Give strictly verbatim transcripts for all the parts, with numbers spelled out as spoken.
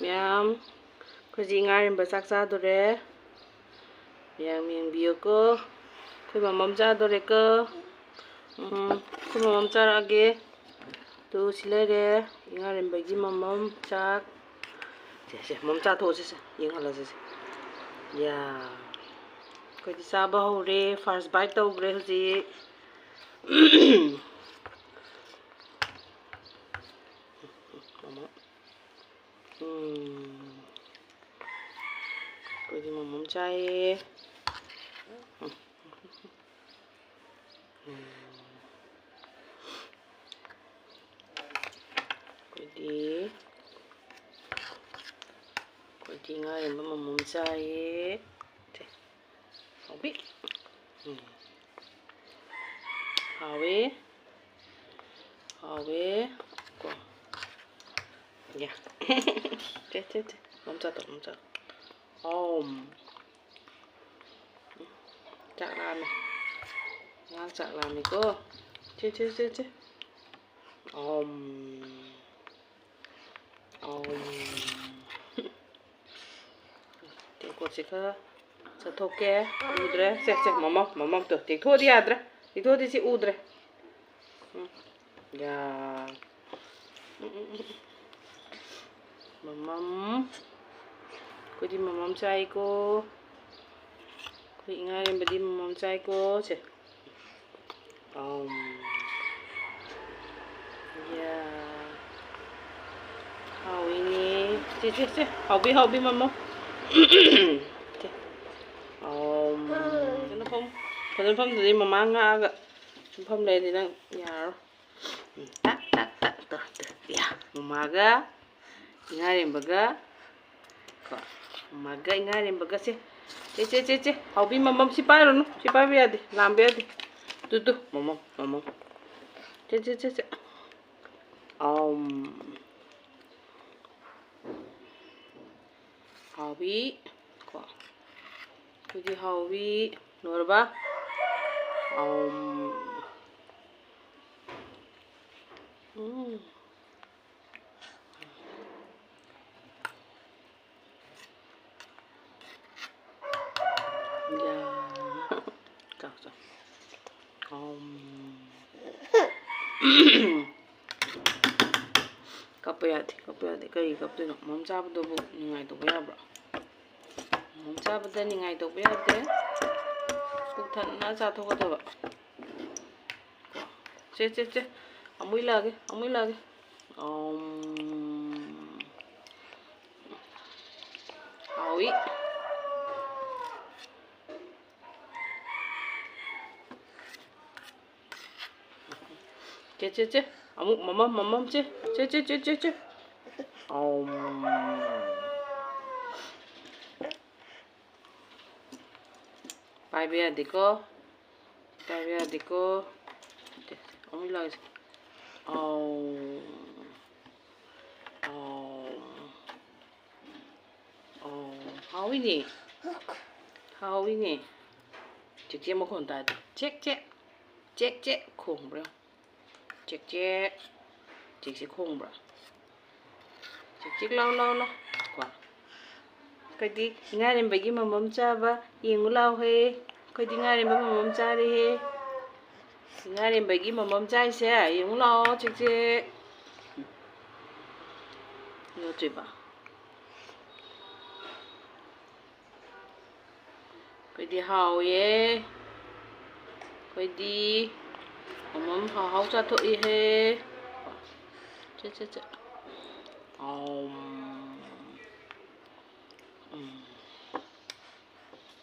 ꯃꯌꯥꯝ, ꯑꯩꯈꯣꯏ ꯍꯧꯖꯤꯛ ꯏꯉꯥ ꯏꯔꯦꯟꯕ ꯆꯥꯛ ꯆꯥꯗꯣꯔꯦ꯫ ꯃꯌꯥꯝ ꯌꯦꯡꯕꯤꯌꯨꯀꯣ꯫ ꯑꯩꯈꯣꯏ ꯃꯃꯝ ꯆꯥꯗꯣꯔꯦꯀꯣ꯫ ꯎꯝ, ꯑꯩꯈꯣꯏ ꯃꯃꯝ ꯆꯥꯔꯛꯑꯒꯦ꯫ ꯇꯨ, ꯁꯤ ꯂꯩꯔꯦ꯫ ꯏꯉꯥ ꯏꯔꯦꯟꯕꯒꯤ ꯃꯃꯝ ꯆꯥꯛ꯫ ꯁꯦ, ꯁꯦ, ꯃꯃꯝ ꯆꯥꯊꯣꯛꯑꯁꯤ ꯁꯦ꯫ ꯌꯦꯡꯍꯜꯂꯁꯤ ꯁꯦ꯫ ꯌꯥ꯫ ꯑꯩꯈꯣꯏꯗꯤ ꯆꯥꯕ ꯍꯧꯔꯦ꯫ First bite ꯇꯧꯈ꯭ꯔꯦ ꯍꯧꯖꯤꯛ꯫ ꯃꯃꯝ꯫ ꯎꯝ꯫ ꯑꯩꯈꯣꯏꯗꯤ ꯃꯃꯝ ꯆꯥꯏꯌꯦ꯫ ꯎꯝ꯫ ꯑꯩꯈꯣꯏꯗꯤ, ꯑꯩꯈꯣꯏꯗꯤ ꯉꯥ ꯏꯔꯦꯟꯕ ꯃꯃꯝ ꯆꯥꯏꯌꯦ꯫ ꯁꯦ꯫ ꯍꯥꯎꯕꯤ꯫ ꯎꯝ꯫ ꯍꯥꯎꯋꯦ꯫ ꯍꯥꯎꯋꯦ꯫ ꯀꯣ꯫ ꯌꯥ꯫ ꯁꯦ, ꯁꯦ, ꯁꯦ꯫ ꯃꯃꯝ ꯆꯥꯊꯣꯛ, ꯃꯃꯝ ꯆꯥꯊꯣꯛ꯫ ꯑꯣꯝ꯫ ꯆꯥꯛ ꯂꯥꯝꯃꯦ꯫ ꯑꯉꯥꯡ ꯆꯥꯛ ꯂꯥꯝꯃꯤꯀꯣ꯫ ꯁꯦ, ꯁꯦ, ꯁꯦ, ꯁꯦ꯫ ꯑꯣꯝ꯫ ꯑꯣꯝ꯫ ꯇꯦꯡꯀꯣꯠꯁꯦ ꯈꯔ ꯆꯠꯊꯣꯛꯀꯦ꯫ ꯎꯗ꯭ꯔꯦ꯫ ꯁꯦ, ꯁꯦ, ꯃꯃꯝ, ꯃꯃꯝ ꯇꯨ꯫ ꯇꯦꯛꯊꯣꯛꯑꯗꯤ ꯌꯥꯗ꯭ꯔꯦ꯫ ꯇꯦꯛꯊꯣꯛꯑꯗꯤ ꯁꯤ ꯎꯗ꯭ꯔꯦ꯫ ꯎꯝ꯫ ꯌꯥ꯫ ꯎꯝ, ꯎꯝ, ꯎꯝ, ꯎꯝ꯫ ꯃꯃꯝ꯫ ꯑꯩꯈꯣꯏꯗꯤ ꯃꯃꯝ ꯆꯥꯏꯀꯣ꯫ ꯑꯩꯈꯣꯏ ꯏꯉꯥ ꯏꯔꯦꯟꯕꯗꯤ ꯃꯃꯝ ꯆꯥꯏꯀꯣ꯫ ꯁꯦ꯫ ꯑꯝ꯫ ꯌꯥ꯫ ꯍꯥꯎꯏꯅꯦ꯫ ꯁꯦ, ꯁꯦ, ꯁꯦ꯫ ꯍꯥꯎꯕꯤ, ꯍꯥꯎꯕꯤ, ꯃꯃꯝ꯫ ꯁꯦ꯫ ꯑꯝ꯫ ꯐꯖꯅ ꯐꯝ-, ꯐꯖꯅ ꯐꯝꯗ꯭ꯔꯗꯤ ꯃꯃꯥ ꯉꯥꯛꯑꯒ ꯁꯨꯝ ꯐꯝ ꯂꯩꯔꯗꯤ ꯅꯪ ꯌꯥꯔꯔꯣꯏ꯫ ꯎꯝ, ꯇꯛ, ꯇꯛ, ꯇꯛ, ꯇꯧ, ꯇꯧ꯫ ꯌꯥ, ꯃꯃꯥꯒ, ꯏꯉꯥ ꯏꯔꯦꯟꯕꯒ, ꯀꯣ, ꯃꯃꯥꯒ ꯏꯉꯥ ꯏꯔꯦꯟꯕꯒꯁꯦ꯫ ꯆꯦ, ꯆꯦ, ꯆꯦ, ꯆꯦ, ꯍꯥꯎꯕꯤ ꯃꯃꯝ, ꯁꯤ ꯄꯥꯏꯔꯨꯅꯨ, ꯁꯤ ꯄꯥꯏꯕ ꯌꯥꯗꯦ, ꯂꯥꯝꯕ ꯌꯥꯗꯦ꯫ ꯇꯨ, ꯇꯨ, ꯃꯃꯝ, ꯃꯃꯝ꯫ ꯆꯦ, ꯆꯦ, ꯆꯦ, ꯆꯦ꯫ ꯑꯝ꯫ ꯍꯥꯎꯕꯤ꯫ ꯀꯣ꯫ ꯑꯩꯈꯣꯏꯗꯤ ꯍꯥꯎꯕꯤ꯫ ꯂꯣꯏꯔꯕ? ꯑꯝ꯫ ꯎꯝ꯫ ꯀꯞꯄ ꯌꯥꯗꯦ, ꯀꯞꯄ ꯌꯥꯗꯦ꯫ ꯀꯔꯤ ꯀꯞꯇꯣꯏꯅꯣ? ꯃꯣꯝ ꯆꯥꯕꯗꯨꯕꯨ ꯅꯤꯡꯉꯥꯏ ꯇꯧꯕ ꯌꯥꯕ꯭ꯔꯣ? ꯃꯣꯝ ꯆꯥꯕꯗ ꯅꯤꯡꯉꯥꯏ ꯇꯧꯕ ꯌꯥꯗꯦ꯫ ꯄꯨꯛ ꯊꯟꯅ ꯆꯥꯊꯣꯛꯀꯗꯕ꯫ ꯆꯦ, ꯆꯦ, ꯆꯦ꯫ ꯑꯃꯨꯛ ꯏꯜꯂꯛꯑꯒꯦ, ꯑꯃꯨꯛ ꯏꯜꯂꯛꯑꯒꯦ꯫ ꯑꯝ꯫ ꯍꯥꯎꯏ꯫ ꯆꯦ, ꯆꯦ, ꯆꯦ꯫ ꯑꯃꯨꯛ ꯃꯃꯝ, ꯃꯃꯝ, ꯆꯦ꯫ ꯆꯦ, ꯆꯦ, ꯆꯦ, ꯆꯦ, ꯆꯦ꯫ ꯑꯝ꯫ ꯄꯥꯏꯕ ꯌꯥꯗꯦꯀꯣ꯫ ꯄꯥꯏꯕ ꯌꯥꯗꯦꯀꯣ꯫ ꯑꯃꯨꯛ ꯂꯥꯛꯑꯁꯤ꯫ ꯑꯧ꯫ ꯑꯧ꯫ ꯑꯧ꯫ ꯍꯥꯎꯏꯅꯦ꯫ ꯍꯥꯎꯏꯅꯦ꯫ ꯆꯦꯛꯆꯦꯛ ꯃꯈꯣꯟ ꯇꯥꯗꯦ꯫ ꯆꯦꯛ ꯆꯦꯛ꯫ ꯆꯦꯛ ꯆꯦꯛ ꯈꯣꯡꯕ꯭ꯔꯥ? ꯆꯦꯛ ꯆꯦꯛ꯫ ꯆꯦꯛ ꯆꯦꯛ ꯈꯣꯡꯕ꯭ꯔꯥ? ꯆꯤꯛ ꯆꯤꯛ ꯂꯥꯎ ꯂꯥꯎ ꯂꯥꯎ꯫ ꯀꯣ꯫ ꯑꯩꯈꯣꯏꯗꯤ ꯏꯉꯥ ꯏꯔꯦꯟꯕꯒꯤ ꯃꯃꯝ ꯆꯥꯕ ꯌꯦꯡꯉꯨ ꯂꯥꯎꯍꯦ꯫ ꯑꯩꯈꯣꯏꯗꯤ ꯏꯉꯥ ꯏꯔꯦꯟꯕ ꯃꯃꯝ ꯆꯥꯔꯦꯍꯦ꯫ ꯏꯉꯥ ꯏꯔꯦꯟꯕꯒꯤ ꯃꯃꯝ ꯆꯥꯏꯁꯦ ꯌꯦꯡꯉꯨ ꯂꯥꯎ ꯆꯤꯛ ꯆꯤꯛ꯫ ꯅꯣꯠꯇ꯭ꯔꯤꯕ? ꯑꯩꯈꯣꯏꯗꯤ ꯍꯥꯎꯋꯦ꯫ ꯑꯩꯈꯣꯏꯗꯤ ꯃꯃꯝ ꯍꯥꯎ ꯍꯥꯎ ꯆꯥꯊꯣꯛꯏꯍꯦ꯫ ꯆꯦ, ꯆꯦ, ꯆꯦ꯫ ꯑꯣꯝ꯫ ꯎꯝ꯫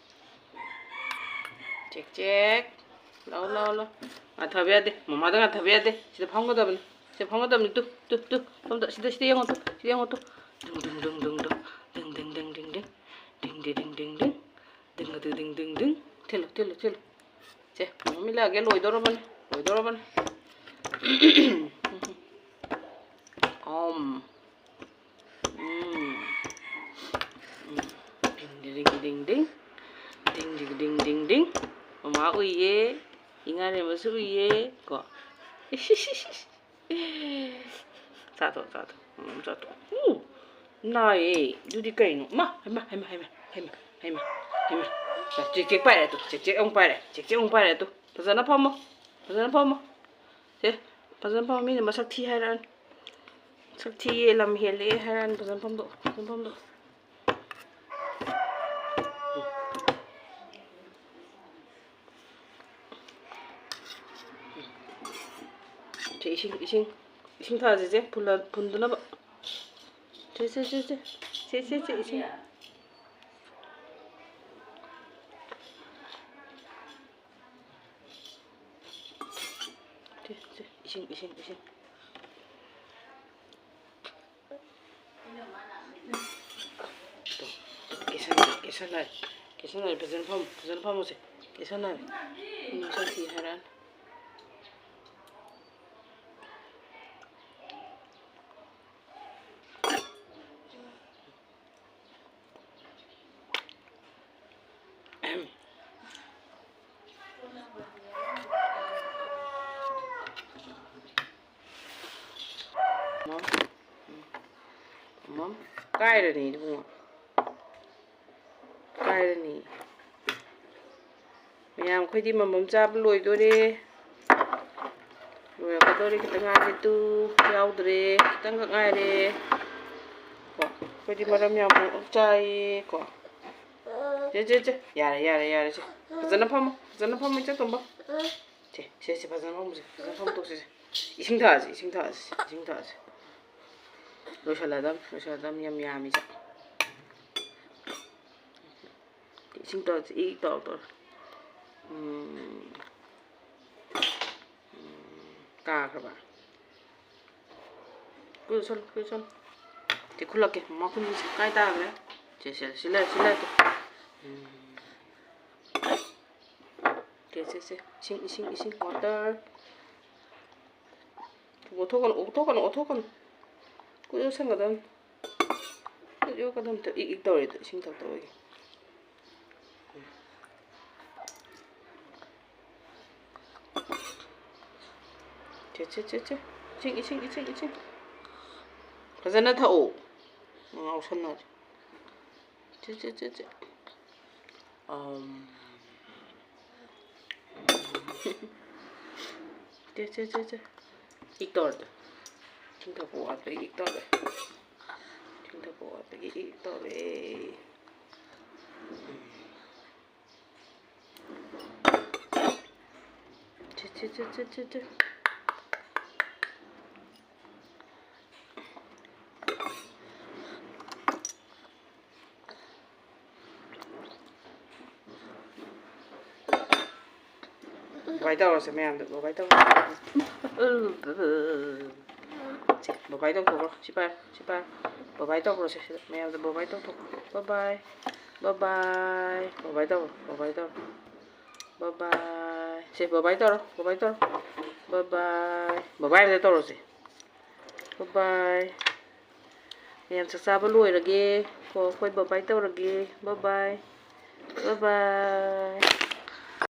ꯆꯦꯛ, ꯆꯦꯛ꯫ ꯂꯥꯎ, ꯂꯥꯎ, ꯂꯥꯎ꯫ ꯉꯥꯊꯕ ꯌꯥꯗꯦ꯫ ꯃꯃꯥꯗ ꯉꯥꯊꯕ ꯌꯥꯗꯦ꯫ ꯁꯤꯗ ꯐꯝꯒꯗꯕꯅꯤ꯫ ꯁꯤꯗ ꯐꯝꯒꯗꯕꯅꯤ꯫ Two, two, two. ꯁꯣꯝꯗ, ꯁꯤꯗ, ꯁꯤꯗ ꯌꯦꯡꯉꯣ ꯇꯨ꯫ ꯁꯤꯗ ꯌꯦꯡꯉꯣ ꯇꯨ꯫ ꯗꯨꯡ, ꯗꯨꯡ, ꯗꯨꯡ, ꯗꯨꯡ, ꯗꯨꯡ꯫ ꯗꯤꯡ, ꯗꯤꯡ, ꯗꯤꯡ, ꯗꯤꯡ, ꯗꯤꯡ꯫ ꯗꯤꯡ, ꯗꯤꯡ, ꯗꯤꯡ, ꯗꯤꯡ, ꯗꯤꯡ꯫ ꯊꯤꯜꯂꯨ, ꯊꯤꯜꯂꯨ, ꯊꯤꯜꯂꯨ꯫ ꯁꯦ, ꯃꯃꯤ ꯂꯥꯛꯑꯒꯦ꯫ ꯂꯣꯏꯗꯧꯔꯕꯅꯤ꯫ ꯂꯣꯏꯗꯧꯔꯕꯅꯤ꯫ ꯑꯣꯝ꯫ ꯎꯝ꯫ ꯎꯝ꯫ ꯗꯤꯡ ꯗꯤꯡ ꯗꯤꯡ ꯗꯤꯡ꯫ ꯗꯤꯡ ꯗꯤꯡ ꯗꯤꯡ ꯗꯤꯡ ꯗꯤꯡ꯫ ꯃꯃꯥ ꯎꯏꯌꯦ꯫ ꯏꯉꯥ ꯏꯔꯦꯟꯕꯁꯨ ꯎꯏꯌꯦ꯫ ꯀꯣ꯫ ꯆꯥꯊꯣꯛ, ꯆꯥꯊꯣꯛ꯫ ꯎꯝ, ꯆꯥꯊꯣꯛ꯫ ꯎ! ꯅꯥꯏꯌꯦ꯫ ꯑꯗꯨꯗꯤ ꯀꯩꯅꯣ? ꯃꯥ! ꯍꯩꯃꯥ, ꯍꯩꯃꯥ, ꯍꯩꯃꯥ꯫ ꯆꯦꯛ ꯆꯦꯛ ꯄꯥꯏꯔꯦ ꯇꯨ꯫ ꯆꯦꯛ ꯆꯦꯛ ꯑꯃꯨꯛ ꯄꯥꯏꯔꯦ꯫ ꯆꯦꯛ ꯆꯦꯛ ꯑꯃꯨꯛ ꯄꯥꯏꯔꯦ ꯇꯨ꯫ ꯐꯖꯅ ꯐꯝꯃꯣ꯫ ꯐꯖꯅ ꯐꯝꯃꯣ꯫ ꯁꯦ꯫ ꯐꯖꯅ ꯐꯝꯃꯣ, ꯃꯤꯅ ꯃꯁꯛ ꯊꯤ ꯍꯥꯏꯔꯛꯑꯅꯤ꯫ ꯃꯁꯛ ꯊꯤꯌꯦ, ꯂꯝ ꯍꯦꯜꯂꯦ ꯍꯥꯏꯔꯛꯑꯅꯤ꯫ ꯐꯖꯅ ꯐꯝꯗꯣꯛ, ꯐꯖꯅ ꯐꯝꯗꯣꯛ꯫ ꯁꯦ, ꯏꯁꯤꯡ, ꯏꯁꯤꯡ, ꯏꯁꯤꯡ ꯊꯥꯁꯤꯁꯦ, ꯐꯨꯜꯂ-, ꯐꯨꯟꯗꯅꯕ꯫ ꯁꯦ, ꯁꯦ, ꯁꯦ, ꯁꯦ꯫ ꯁꯦ, ꯁꯦ, ꯁꯦ, ꯏꯁꯤꯡ꯫ ꯁꯦ, ꯁꯦ, ꯏꯁꯤꯡ, ꯏꯁꯤꯡ, ꯏꯁꯤꯡ꯫ ꯇꯣ, ꯀꯦꯁꯟꯅꯔꯦ, ꯀꯦꯁꯟꯅꯔꯦ꯫ ꯀꯦꯁꯟꯅꯔꯦ, ꯐꯖꯅ ꯐꯝꯃꯨ, ꯐꯖꯅ ꯐꯝꯃꯨꯁꯦ꯫ ꯀꯦꯁꯟꯅꯔꯦ꯫ ꯃꯤ ꯃꯁꯛ ꯊꯤ ꯍꯥꯏꯔꯛꯑꯅꯤ꯫ ꯃꯝ꯫ ꯃꯝ꯫ ꯀꯥꯏꯔꯅꯤ ꯏꯕꯨꯡꯉꯣ꯫ ꯀꯥꯏꯔꯅꯤ꯫ ꯃꯌꯥꯝ, ꯑꯩꯈꯣꯏꯗꯤ ꯃꯃꯝ ꯆꯥꯕ ꯂꯣꯏꯗꯣꯔꯦ꯫ ꯂꯣꯏꯔꯛꯀꯗꯧꯔꯦ꯫ ꯈꯤꯇꯪ ꯉꯥꯏꯔꯦ ꯇꯨ꯫ ꯌꯥꯎꯗ꯭ꯔꯦ꯫ ꯈꯤꯇꯪꯈꯛ ꯉꯥꯏꯔꯦ꯫ ꯀꯣ꯫ ꯑꯩꯈꯣꯏꯗꯤ ꯃꯔꯝ ꯌꯥꯝ ꯃꯣꯛꯑ ꯆꯥꯏꯌꯦ꯫ ꯀꯣ꯫ ꯁꯦ, ꯁꯦ, ꯁꯦ꯫ ꯌꯥꯔꯦ, ꯌꯥꯔꯦ, ꯌꯥꯔꯦ ꯁꯦ꯫ ꯐꯖꯅ ꯐꯝꯃꯣ꯫ ꯐꯖꯅ ꯐꯝꯃꯣ, ꯏꯆꯟ ꯇꯣꯝꯕ꯫ ꯁꯦ, ꯁꯦ, ꯁꯦ, ꯐꯖꯅ ꯐꯝꯃꯨꯁꯦ꯫ ꯐꯖꯅ ꯐꯝꯗꯣꯛꯁꯤꯁꯦ꯫ ꯏꯁꯤꯡ ꯊꯛꯑꯁꯤ, ꯏꯁꯤꯡ ꯊꯛꯑꯁꯤ, ꯏꯁꯤꯡ ꯊꯛꯑꯁꯤ꯫ ꯂꯣꯏꯁꯜꯂꯗꯝ, ꯂꯣꯏꯁꯜꯂꯗꯝ, ꯌꯥꯝ ꯌꯥꯝꯃꯤ ꯆꯥꯛ꯫ ꯏꯁꯤꯡ ꯇꯧꯔꯁꯤ, ꯏ ꯇꯧꯔ ꯇꯧꯔ꯫ ꯎꯝ꯫ ꯎꯝ, ꯀꯥꯈ꯭ꯔꯕ? ꯀꯨꯏꯁꯜꯂꯨ, ꯀꯨꯏꯁꯜꯂꯨ꯫ ꯁꯤ ꯈꯨꯜꯂꯛꯀꯦ, ꯃꯃꯥ ꯈꯨꯜꯂꯤꯁꯦ ꯀꯥꯏ ꯇꯥꯈ꯭ꯔꯦ? ꯁꯦ, ꯁꯦ, ꯁꯤ ꯂꯩꯔꯦ, ꯁꯤ ꯂꯩꯔꯦ꯫ ꯎꯝ꯫ ꯁꯦ, ꯁꯦ, ꯁꯦ꯫ ꯏꯁꯤꯡ, ꯏꯁꯤꯡ, ꯏꯁꯤꯡ, water꯫ ꯑꯣꯠꯊꯣꯛꯀꯅꯨ, ꯑꯣꯠꯊꯣꯛꯀꯅꯨ, ꯑꯣꯠꯊꯣꯛꯀꯅꯨ꯫ ꯀꯨꯏ ꯌꯣꯠꯁꯟꯒꯗꯕꯅꯤ꯫ ꯀꯨꯏ ꯌꯣꯠꯀꯗꯕꯅꯤ꯫ ꯏꯛ ꯏꯛ ꯇꯧꯔꯤꯗꯣ ꯏꯁꯤꯡ ꯊꯛꯇꯕꯒꯤ꯫ ꯁꯦ, ꯁꯦ, ꯁꯦ, ꯁꯦ꯫ ꯏꯁꯤꯡ, ꯏꯁꯤꯡ, ꯏꯁꯤꯡ, ꯏꯁꯤꯡ꯫ ꯐꯖꯅ ꯊꯛꯑꯣ꯫ ꯉꯥꯎꯁꯟꯅꯔꯦ꯫ ꯁꯦ, ꯁꯦ, ꯁꯦ, ꯁꯦ꯫ ꯑꯝ꯫ ꯁꯦ, ꯁꯦ, ꯁꯦ, ꯁꯦ꯫ ꯏꯛ ꯇꯧꯔꯗꯣ꯫ ꯏꯁꯤꯡ ꯊꯛꯄ ꯋꯥꯠꯄꯒꯤ ꯏꯛ ꯇꯧꯔꯦ꯫ ꯏꯁꯤꯡ ꯊꯛꯄ ꯋꯥꯠꯄꯒꯤ ꯏꯛ ꯇꯧꯔꯦ꯫ ꯆꯦ, ꯆꯦ, ꯆꯦ, ꯆꯦ, ꯆꯦ, ꯆꯦ꯫ ꯕꯥꯏ ꯇꯧꯔꯁꯦ ꯃꯌꯥꯝꯗ, ꯕꯥꯏ ꯇꯧꯔꯁꯦ꯫ ꯁꯦ, ꯕꯥꯏ ꯇꯧꯊꯣꯛꯈ꯭ꯔꯣ꯫ ꯁꯤ ꯄꯥꯏ, ꯁꯤ ꯄꯥꯏ꯫ ꯕꯥꯏ ꯇꯧꯈ꯭ꯔꯣꯁꯦ ꯁꯤꯗ꯫ ꯃꯌꯥꯝꯗ ꯕꯥꯏ ꯇꯧꯊꯣꯛꯈ꯭ꯔꯣ꯫ ꯕꯥꯏ ꯕꯥꯏ꯫ ꯕꯥꯏ ꯕꯥꯏ꯫ ꯕꯥꯏ ꯇꯧꯔꯣ, ꯕꯥꯏ ꯇꯧꯔꯣ꯫ ꯕꯥꯏ ꯕꯥꯏ꯫ ꯁꯦ, ꯕꯥꯏ ꯕꯥꯏ ꯇꯧꯔꯣ, ꯕꯥꯏ ꯕꯥꯏ ꯇꯧꯔꯣ꯫ ꯕꯥꯏ ꯕꯥꯏ꯫ ꯕꯥꯏ ꯕꯥꯏ ꯑꯝꯇ ꯇꯧꯔꯁꯦ꯫ ꯕꯥꯏ ꯕꯥꯏ꯫ ꯃꯌꯥꯝ ꯆꯥꯛ ꯆꯥꯕ ꯂꯣꯏꯔꯒꯦ꯫ ꯀꯣ, ꯑꯩꯈꯣꯏ ꯕꯥꯏ ꯕꯥꯏ ꯇꯧꯔꯒꯦ꯫ ꯕꯥꯏ ꯕꯥꯏ꯫ ꯕꯥꯏ ꯕꯥꯏ꯫